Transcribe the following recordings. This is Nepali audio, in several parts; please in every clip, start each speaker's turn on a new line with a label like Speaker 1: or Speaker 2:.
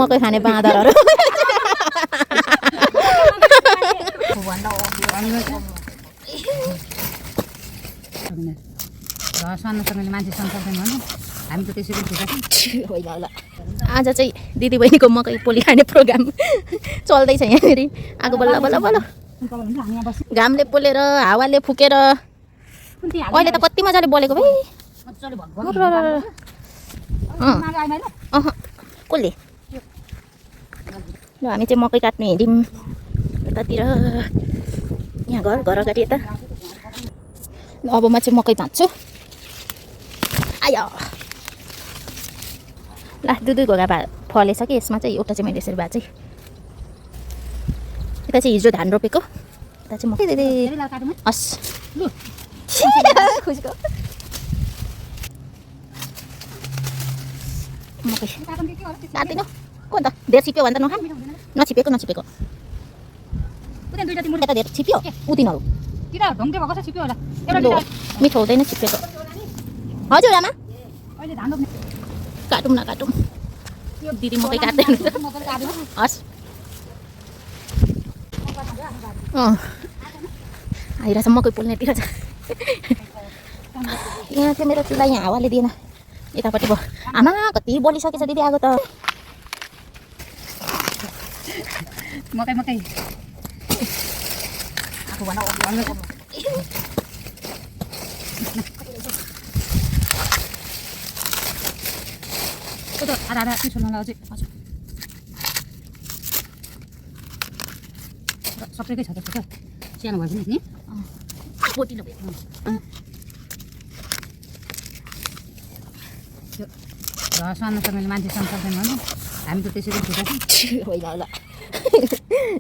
Speaker 1: मकै खाने बाँदरहरू
Speaker 2: मान्छे संसार हामी त त्यसै
Speaker 1: होइन होला आज चाहिँ दिदीबहिनीको मकै पोली खाने प्रोग्राम चल्दैछ यहाँनिर आगो बल्ल बल्ल बल्ल घामले पोलेर हावाले फुकेर अहिले त कति मजाले बोलेको भाइ कसले ल हामी चाहिँ मकै काट्नु हिँड्यौँ यतातिर यहाँ घर घर अगाडि यता ल अब म चाहिँ मकै भाँच्छु आयो ल दुई घोगा फलेछ कि यसमा चाहिँ एउटा चाहिँ मैले यसरी भए चाहिँ यता चाहिँ हिजो धान रोपेको यता चाहिँ मकै हस् खुसीको मकै काटिनु को अन्त धेर छिप्यो भने त नखान नछिपेको नछिपेको यता धेर छिप्यो उतिनहरू मिठो हुँदैन छिपेको हजुर आमा काटौँ न काटौँ दिदी मकै काट्दैन हस् आइरहेछ मकै पोल्नेतिर छ यहाँ चाहिँ मेरो चुल्हा यहाँ हावाले दिएन यतापट्टि भयो आमा कति बलिसकेछ दिदी आगो त
Speaker 2: मकै मकै आधा सबैकै छ त सानो भयो नि
Speaker 1: पोटिलो भयो
Speaker 2: सानोसँगले मान्छे संसार हामी त त्यसै
Speaker 1: होइन होला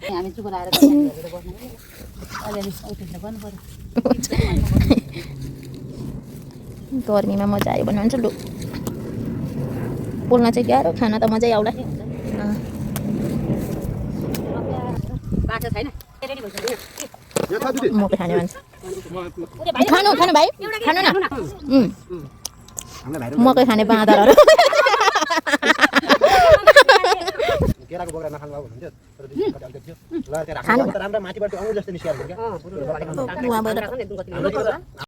Speaker 2: हामी चुप लाएर अलिअलि गर्नु पर्यो
Speaker 1: गर्मीमा मजा आयो भने हुन्छ लु पोल्न चाहिँ गाह्रो खाना त मजै आउला मकै खाने मान्छे खानु खानु भाइ खानु न मकै खाने बाँदरहरू
Speaker 3: केराको बोक्रा नखानु अब हुन्थ्यो तर राम्रो माथिबाट आउँछ जस्तो निस्किहाल्छ क्या